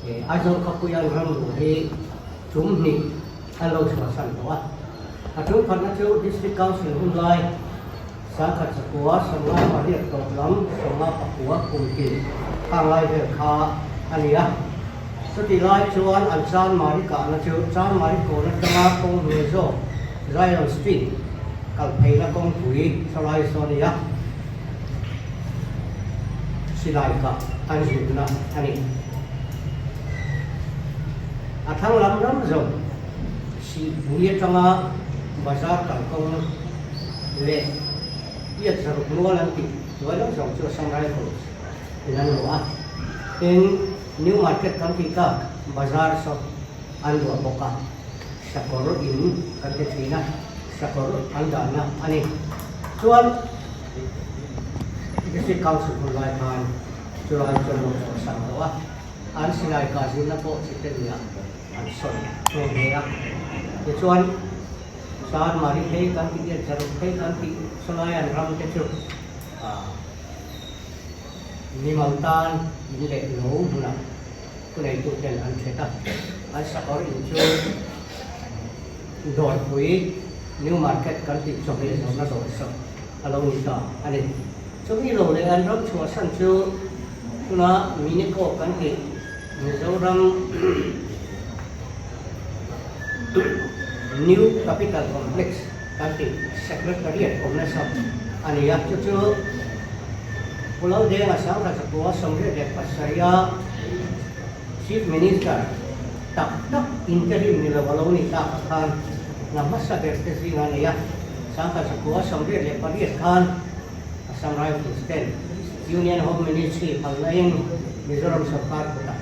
Aizawl khawpuia an ram luh hi tum hnih an lo chhuahsan tawh a. A tum khatna chu District Council hun lai 1900 58 tawp lam 59 kum tin khang lai vel kha a ni a. Chutih lai chuan an Chanmari kahna chu Chanmari kawn atanga kawng hnuai zawk Zion Street kal pheina kawngpui thalai saw a ni a, silai kah an zirna a ni. A thlang lam ram zawng Sihpui atanga bazar kalkawng leh Piat zaruk mual an tih hnuai lam zawng chu Assam Rifles in an luah a. Tin, New Market kan tih tak bazar saw an luah bawk a, sakawr in kan ti thin a, sakawr an dahna a ni. Chuan District Council hun lai khan chulai chuan lo chhuah sak tawh a, an silai kah zirna pawh chi te nia an sawi nghe nghe a. Tichuan Chanmari phei kan tih leh Zaruk phei kan tih chulai an ram te chu mimal tan in leh lo hmunah Thuneitu ten an hret a, an sakawr in chu Dawrpui New Market kan tih chawhmeh zawrhna dawr sak a lo ni ta a ni. Chumi lo leh an ram chhuahsan chu tuna Minico kan tih Mizoram New Capital Complex kan tih Secretariat awmna sak a ni a, chu chu Pu Laldenga 1987-a Chief Minister tak tak interim ni lo a lo ni tak a khan hna hmasa ber te zinga a nei a, 1998 khan Assam Rifles ten Union Home Ministry phalnain Mizoram sorkar kutah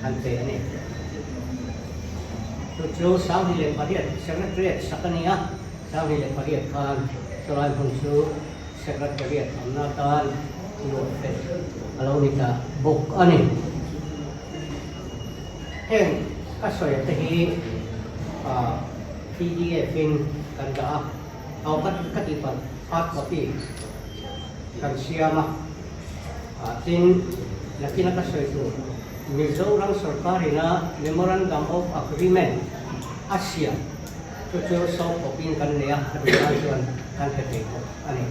an pe a ni. Chu chu 2008 Secretariat sak a ni a, 2008 khan chulai hmun chu Secretariat awmna atan luah fel a lo ni ta bawk a ni. Heng ka sawi te hi pdf in kan dah a, aw ka tih palh hard copy kan siam a, tin nakina ka sawi tur Mizoram sorkarina Memorandum of Agreement a siam Chu chu soft copy in kan nei a, a duh lai chuan kan pe thei bawk a ni.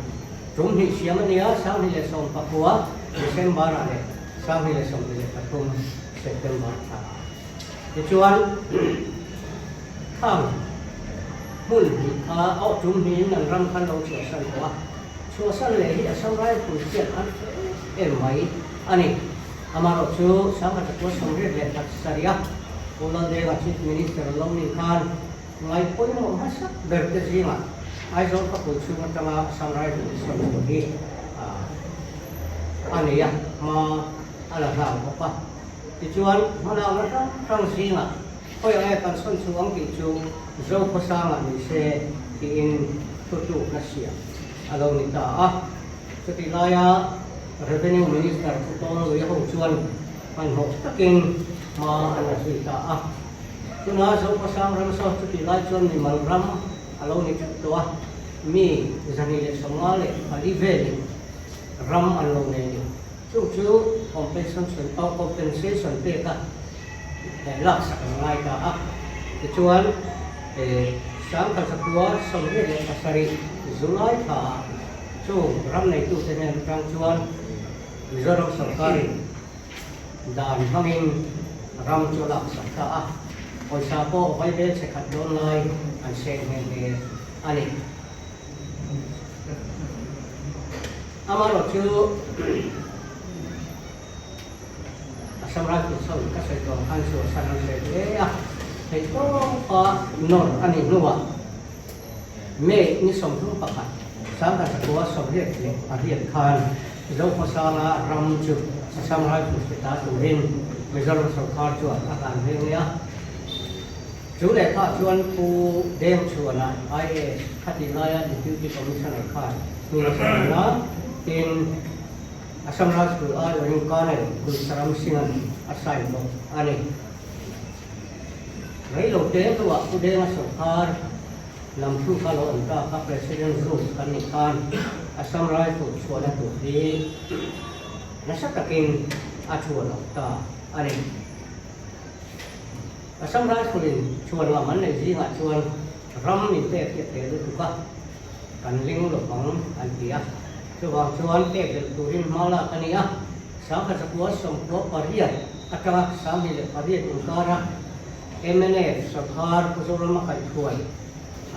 Tum hnih siam a nia, 2019 December ah leh 2023 September thla ah. Tichuan khang hmun hnih kha aw tum hnihin an ram khan lo chhuahsan tawh a, chhuahsan leh hi Assam Rifles hian an hre em mai a ni. Amaherawh chu 1987 a Pu Laldenga Chief Minister lo nih khan ngai pawimawh hmasa ber te zingah Aizawl khawpui chhung atanga Assam Rifles sawn chhuah hi a nei a, hma a la nghal bawk a. Tichuan hmalakna hrang hrang zingah khawi ang nge kan sawn chhuah ang tih chu Zokhawsangah ni se tiin thutlukna siam a lo ni ta a. Chutih laia Revenue Minister Pu Tawnluia ho chuan hmanhmawh takin hma an la zui ta a. Tuna Zokhawsang ram saw chutih lai chuan mimal ram a lo ni teuh tawh a, mi 254 velin ram an lo nei a ni. Chung chu compensation pek a laksak an ngai ta a. Tichuan 1987 July thlaah chung ram neitute hnen atang chuan Mizoram sorkarin Dan hmangin ram chu a laksak ta a, pawisa pawh vaibel chhe khat dawn lai an seng nghe nghe a ni. Amaherawh chu Assam Rifles ho in ka sawi tawh ang khan chhuahsan an sawi hle a, theihtawpa nawr a nih hnuah May ni 31, 1988 khan Zokhawsanga ram chu Assam Rifles pe ta turin Mizoram sorkar chuan a hlan ve mai a. Chu lehkhaah chuan Pu Dengchhuana IAS khatih laia Deputy Commissioner khan hming a sawi a, tin Assam Rifle aiawhin Colonel Gulsaram Singh-a'n a sign bawk a ni. Rei lo te hnuah Pu Denga sorkar lam thu kha lo awm ta kha President rule kan nih khan Assam Rifle chhuahna tur hi nasa takin a thuan awm ta a ni. Assam Rifle-in chhuanlam an neih zingah chuan ram min pek hi a tel lutuk a, kan ling lo vang an ti a. Chuvang chuan pek belh turin hma lak a ni a, 1998 atanga 28 inkara mnf sawrkar Pu Zorama kaihhruai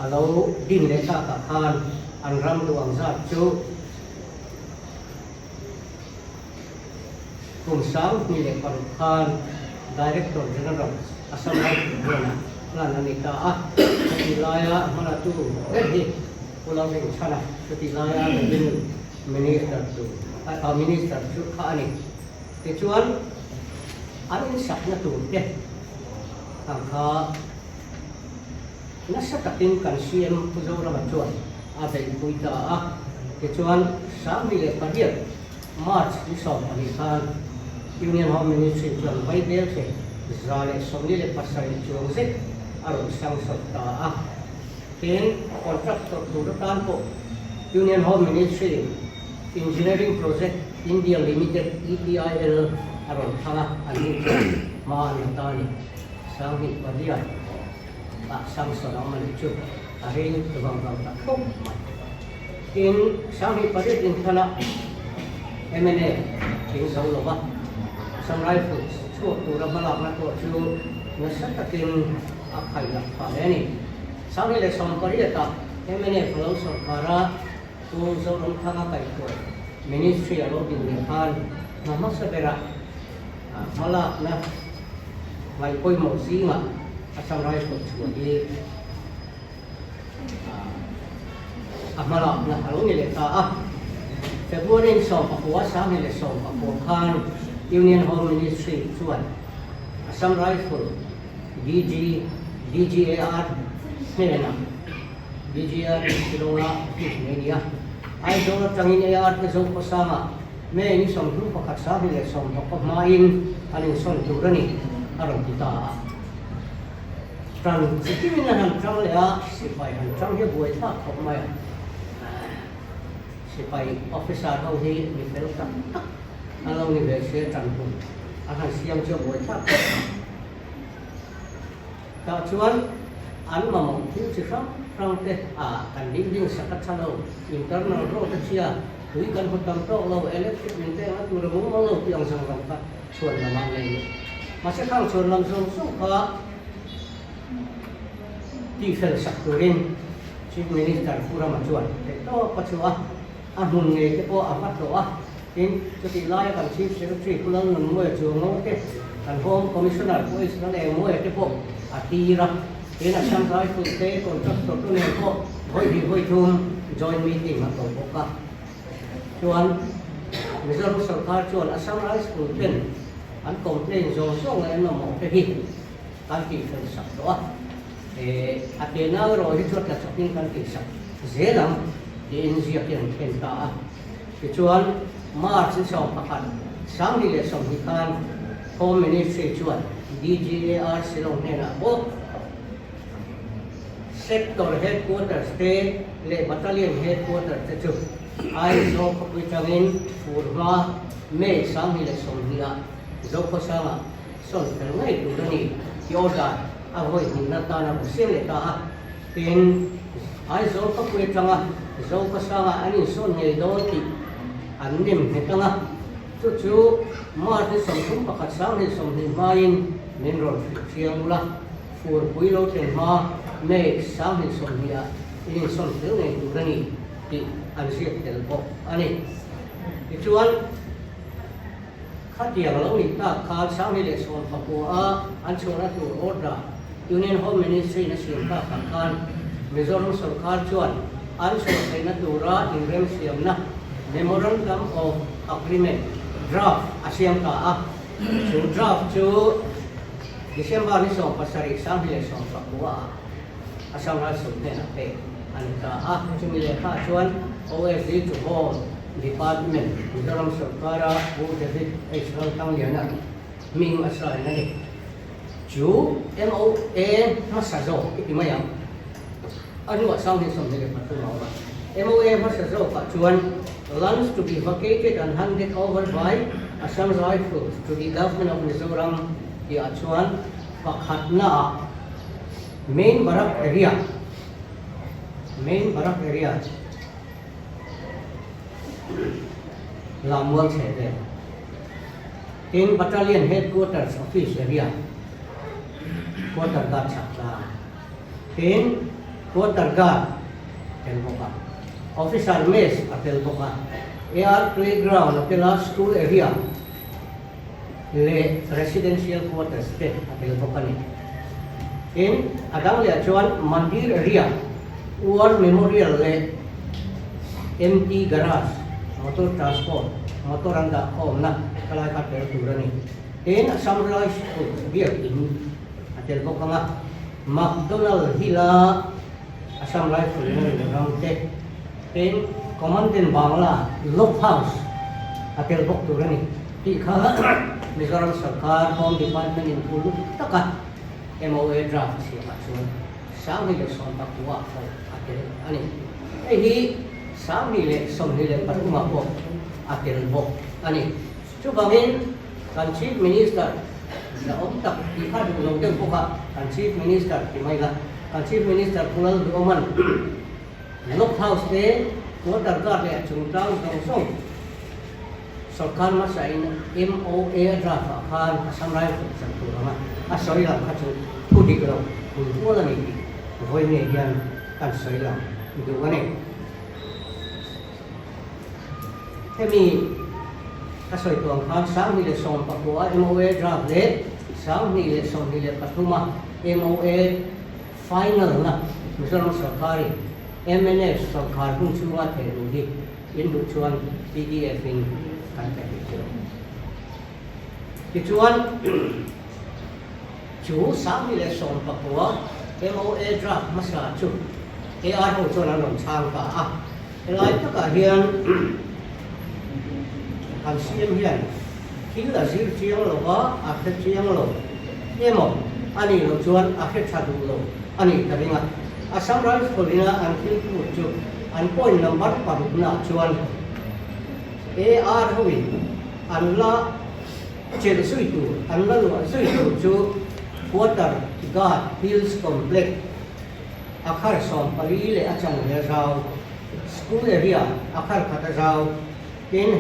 a lo din leh takah khan an ram duh ang zat chu Kum 2006 khan Director General Assam Rifle hnenah hlan a ni ta a, chutih laia hmalatu ber hi Pu Lalrinchhana, chutih laia Revenue Minister chu Minister chu kha a ni. Tichuan an insakna tur te ang kha nasa takin kan CM Pu Zorama chuan a beihpui ta a, tichuan 2008 March ni 12 khan Union Home Ministry chuan Vaibelche 147 chuang zet a rawn sanction ta a. Tin, contractor tur atan pawh Union Home Ministry Engineering Project India Limited, EPIL, a rawn thlang a, an ni chuan hma an la ta a ni. 2008 ah sanction a awm a nih chu a rei vang vang ta khawp mai. Tin, 2008 inthlanah mna tling zo lo va, Assam Rifles chhuak tura hmalakna pawh chu nasa takin a khaihlah phah hle a ni. 2018 ah mnf a lo sawrkar a, Pu Zoramthanga kaihhruai Ministry a lo din leh khan hna hmasa berah hmalakna ngaihpawimawh zingah Assam Rifles chhuah hi a hmalakna a lo ni leh ta a. February 19 19 khan Union Home Ministry chuan Assam Rifle DG, DGAR hnenah DGAR hi Shillong-a office nei a ni a. Aizawl atangin AR te Zokhawsangah May ni 31 2016 hmain an insawn tur a ni, a rawn ti ta a. Ṭan chi kimin an han ṭang leh a, sipai han ṭang hi a buai thlak khawp mai a. Sipai officer ho hi mi fel tak tak an lo ni ve sia ṭan hun an han siam chu a buai thlak khawp mai. Tah chuan an mamawh thil chi hrang hrang te a kan building sak a tha lo, internal road a chhia, tui kan hmu tam tawk lo, electric min pek na tur a mumal lo tih ang zawng zawng kha chhuan lam ah nei leh. Mahse khang chhuan lam zawng zawng kha tihfel sak turin Chief Minister Pu Rama chuan theih tawp a chhuah a, a hmun ngei te pawh a va tlawh a, tin chutih laia kan Chief Secretary Pu Lalnunmawia Chuango te, kan Home Commissioner Pu Israel Engmawia te pawh a tir a, tin Assam Rifle te contractor te nen pawh vawi hnih vawi thum joint meeting a ko bawk a. Chuan Mizoram sorkar chuan Assam Rifle ten an complaint zawng zawng leh an mamawh te hi kan tihfel sak tawh a, a tenau erawh hi chu a tla chawkin kan tihsak zel ang tiin ziak hi an thlen ta a. Tichuan, March ni 11, 2020 khan Home Ministry chuan DGAR Shillong hnenah bawk Sector Headquarters te leh Battalion Headquarters te chu Aizawl khawpui tangin fur hma May 2020 ah Zokhawsangah sawn fel ngei tur a ni tih order a vawi hnihna tan a rawn siam leh ta a. Tin, Aizawl khawpui atanga Zokhawsangah an insawn ngei dawn tih an nem nghet ang a, chu chu March ni 31 2020 hmain min rawn hrilh chiang ula, furpui lo thlen hma May 2020 ah in insawn fel ngei tur a ni tih an ziak tel bawk a ni. Tichuan. Khatiang lo nih tak khan 2019 a an chhuahna tur order Union Home Ministry in a siam takah khan Mizoram sorkar chuan an chhuah theihna tura inremsiamna Memorandum of Agreement draft a siam ta a. Chu draft chu December ni 17 2019 ah Assam Rifles hnenah pek a ni ta a. Chumi lehkhaah chuan OSD to Home Department, Mizoram sorkara Pu David H. Laltangliana hming a sign a ni. Chu MOA hmasa zawk i ti mai ang. A hnuah 2023 a awm a. MOA hmasa zawkah chuan Lands to be vacated and handed over by Assam Rifles to the Government of Mizoram tihah chuan. Pakhatnaah Main Barrack Area, Main Barrack Area, Lammual chheh vel. Tin, Battalion Headquarters Office Area, Quarter Guard chhak tlang. Tin, Quarter Guard tel bawk a. Officer Mess a tel bawk a. AR Playground a tel a, School Area leh Residential Quarters te a tel bawk a ni. Tin, a dang leh chuan Mandir Area, War Memorial leh MT Garage, Motor Transport, motor an dah khawmna ka lai kha tel tur a ni. Tin, Assam Rifles biak in a tel bawk ang a, McDonald Hill-a Assam Rifle in a rin ram te, tin Commandant Bangla Log House a tel bawk tur a ni tih kha Mizoram Sarkar Home Department in uluk taka MOA draft siamah chuan 2019 ah pawh a tel a ni. Hei hi 2023 ah pawh a tel bawk a ni. Chuvangin kan Chief Minister zahawm tak tih kha duh lo deuh bawk a, kan Chief Minister ti mai la, kan Chief Minister Pu Lalduhawman Log House te, Quarter Guard leh a chungtlang zawng zawng sorkar hmasain MOA a draft ah khan Assam Rifle chan tur anga a sawi lang kha chu thu dik lo hul hual a ni tih vawi ngei hian kan sawi lang duh a ni. Hemi a sawi tuang khan 2019 MOA draft leh 2023 a MOA final na Mizoram sorkarin mnf sorkar hun chhunga theh duh hi in duh chuan pdf in kan pe thei che u. Tichuan chu 2019 MOA draft hmasa chu AR ho chuan an rawn chhang ta a. Helai takah hian kan CM hian thil a zir chiang lo va, a hre chiang lo emaw a nih loh chuan a hre tha duh lo a nih ka ring a. Assam Rifle ina an thil phut chu an point number paruknaah chuan AR hoin an la chelh zui tur, an la luah zui tur chu Quarter Guard Hills Complex, A khar 14 leh a chanve a zau, School area a khar khat a zau, tin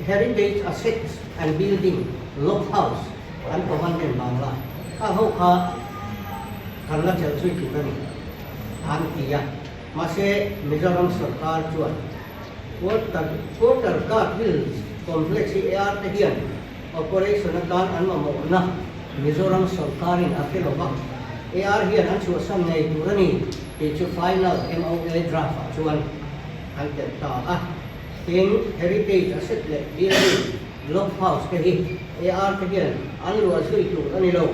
Heritage Assets and Building, Log House, an commandant bangla kha ho kha kan la chelh zui tur a ni, an ti a. Mahse, Mizoram sorkar chuan Quarter Quarter Guard Hills Complex hi AR te hian Operation atan an mamawhna Mizoram sorkarin a hre lova, AR hian an chhuahsan ngei tur a ni tih chu final MOA draft ah chuan an telh ta a. Tin, Heritage Asset leh Building Log House te hi AR te hian an luah zui tur a ni lo,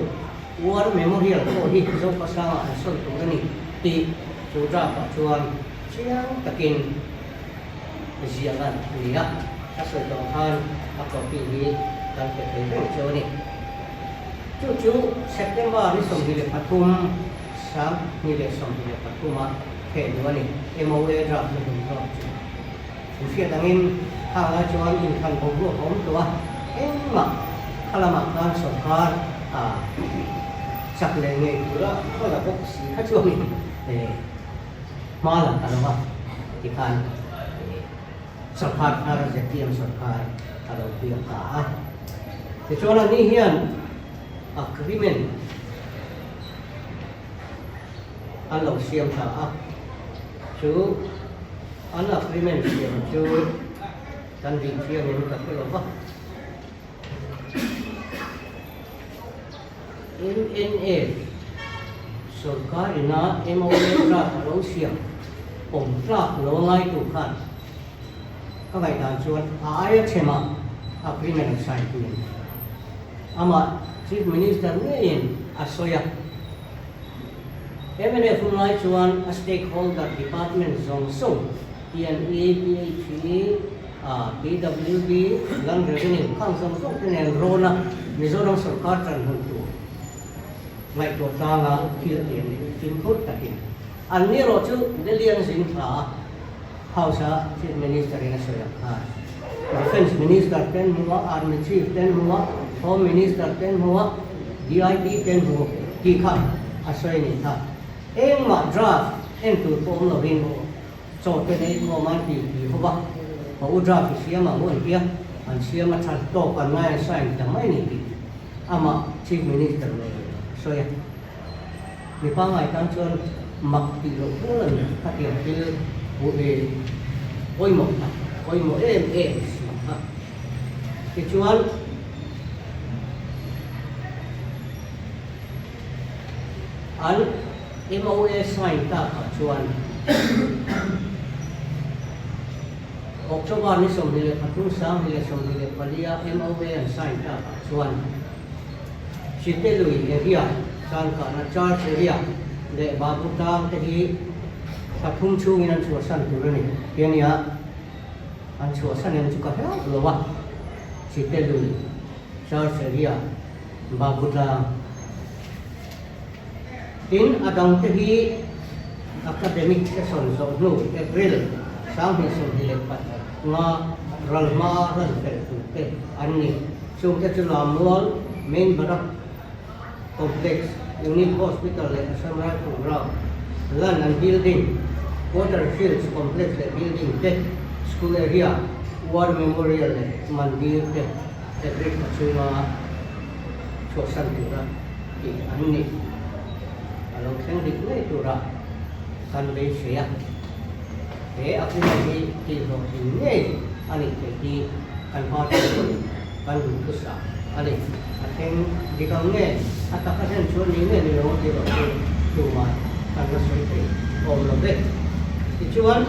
War Memorial pawh hi Zopasangah an sawn tur a ni tih chu draft ah chuan chiang takin ziah lan a ni a, a sawi tawh khan a copy hi kan pe thei reng cheu a ni. Chu chu September ni 23, 2023 a theh duh a ni, MOA draft na hmun zawk chu. In hriat angin khang lai chuan inthlan boruak a awm tawh a, engmah kha lamah khan sawrkar a chak leh ngei tura khaw la bawk si kha chuanin Hma la ta lo a tikhan sawrkar thar ZPM sawrkar a lo piak ta a. Tichuan ani hian agreement an lo siam ta a, chu an agreement siam chu kan ding thiangin ka hre lo va. MNA sorkar ina MOA draft a lo siam awm tlak lo ngai tu khan ka ngaihdan chuan a aia chhema agreement a sign tu in amah Chief Minister ngeiin a sawi a. MNA hun lai chuan a stakeholder department zawng zawng PNE, PHE, PWD, Land Revenue khang zawng zawng te nen rawn a Mizoram sorkar tan hun tur ngaihtuah tlanga thil ti an ni fimkhur takin an ni erawh chu Delhi an zin thla a House a Chief Minister in a sawi ang khan Defence Minister ten hmu a, Army Chief ten hmu a, Home Minister ten hmu a. DIP ten hmu tih kha a sawi a nih kha. Engmah draft en tur pawh awm lovin chaw te nei khawm an ti ti ho va, ka u draft i siam ang u an tia, an siam a tha tawk an ngai an sign ta mai a ni tih amah Chief Minister ngei a sawi a. Mi pangngai tan chuan mak tih loh rual a ni khatiang thil pawimawh tak, pawimawh em em si kha. Tichuan an MOA sign takah chuan October ni 23 2024 a MOA an sign takah chuan Chitelui area, Changkana Church area leh Babu tlang te hi pathum chhungin an chhuahsan tur a ni ti a nia. An chhuahsan em chu ka hlauh lo a, Chitelui Church area, Babu tlang. Tin, a dang te hi academic session zawh hnu April 2025 ral hma ran fel tur te an ni. Chungte chu Lammual, Main Barrack Complex, Unit Hospital leh Assam Rifle Ground, Land and Building, Quarter Fields Complex leh Building te, School Area, War Memorial leh Mandir te April thla chhunga chhuahsan tura tih an ni. A lo thleng dik ngei tura kan beisei a. He agreement hi tihhlawhtling ngei a nih theih hi kan party pawhin kan duhthusah a ni. A thleng dik ang nge, a tak a hlen chuan ni nge ni lo tih erawh chu tumah kan la sawi thei awm lo ve. Tichuan,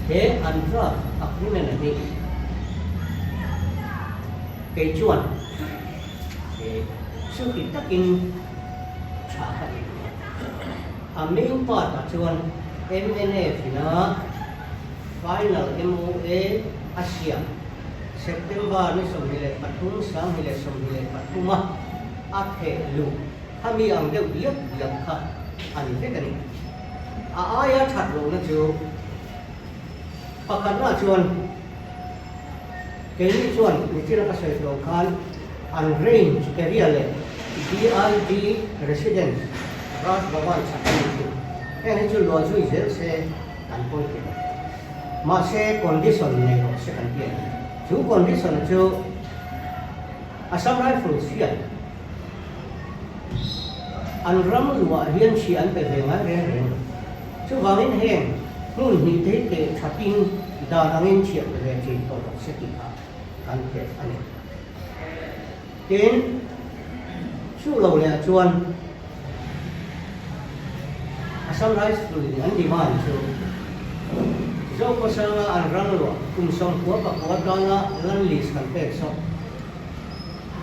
he an draft agreement a hi kei chuan chuti takin tha ka ti lo a. A main part ah chuan mnf ina final MOA a siam September ni 23 2023 a a theh luh khami ang deuh diak diak kha a ni vek a ni. A aia that lohna chu pakhatna chuan keini chuan nichina ka sawi tawh khan an range area leh DIG residence Raj Bhavan chhak a ni chu heng hi chu luah zui zel se kan pawi ti lo. Mahse condition nei rawh se kan ti a ni. Chu condition chu Assam Rifles hian an ram luah hian chhia an pe ve ngai reng reng lo. Chuvangin heng hmun hnih te hi teh thatin dan angin chhiah pe ve thin tawh rawh se tih kha kan hriat a ni. Tin, chu lo leh chuan Assam Rifle in an demand chu Zokhawsanga an ram luah kum 99 atana land lease kan pek sawk,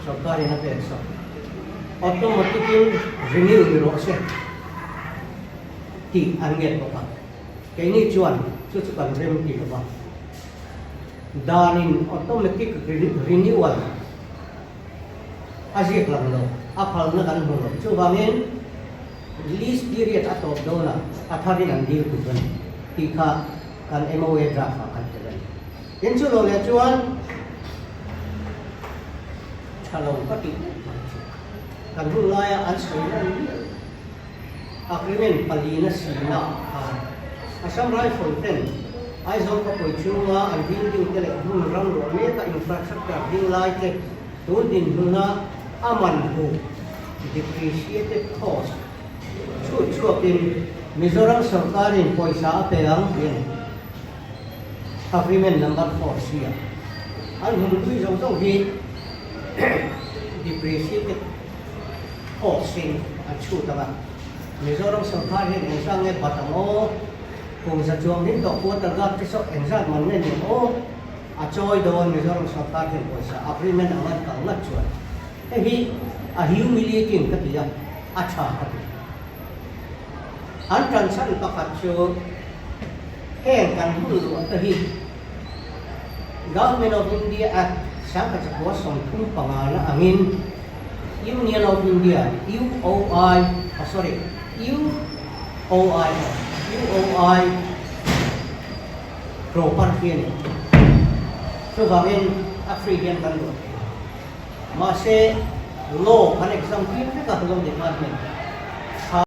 sorkarin a pek sawk, automatic-in renew ni rawh se tih an nget bawk a. Keini chuan chu chu kan rem ti lo va. Danin automatic renewal a ziak lang lo, a phalna kan hmu lo. Chuvangin lease period a tawp dawnah a tharin an dil tur a ni tih kha kan MOA draft ah kan tel a ni. Tin chu lo leh chuan tha lo ka tih deuh mai chu kan hun laia an sawi lan miah lo. Agreement palina sina khan Assam Rifle ten Aizawl khawpui chhunga an building te leh hmun ram ruah meka infrastructure ding lai te tun dinhmuna a man hmu depreciated cost chhut chhuakin Mizoram sawrkarin pawisa a pe ang tih a ni. Agreement number 4 sia an hmun hlui zawng zawng hi depreciated cost in an chhut ang a, Mizoram sawrkar hian engzat nge bat ang aw, kum za chuang ding tawh quarter guard te saw engzat man nge ni ang aw, a chawi dawn Mizoram sawrkar hian pawisa agreement ang an kal ngat chuan hei hi a humiliating ka ti a, a tha ka ti. An tan chhan pakhat chu heng kan hun luah te hi Government of India Act 1935 na angin Union of India, UOI, oh sorry, UOI aw, UOI property a ni. Chuvangin a free hian kan luah thei lo. Mahse. Law kan exam tir vek a, Law Department.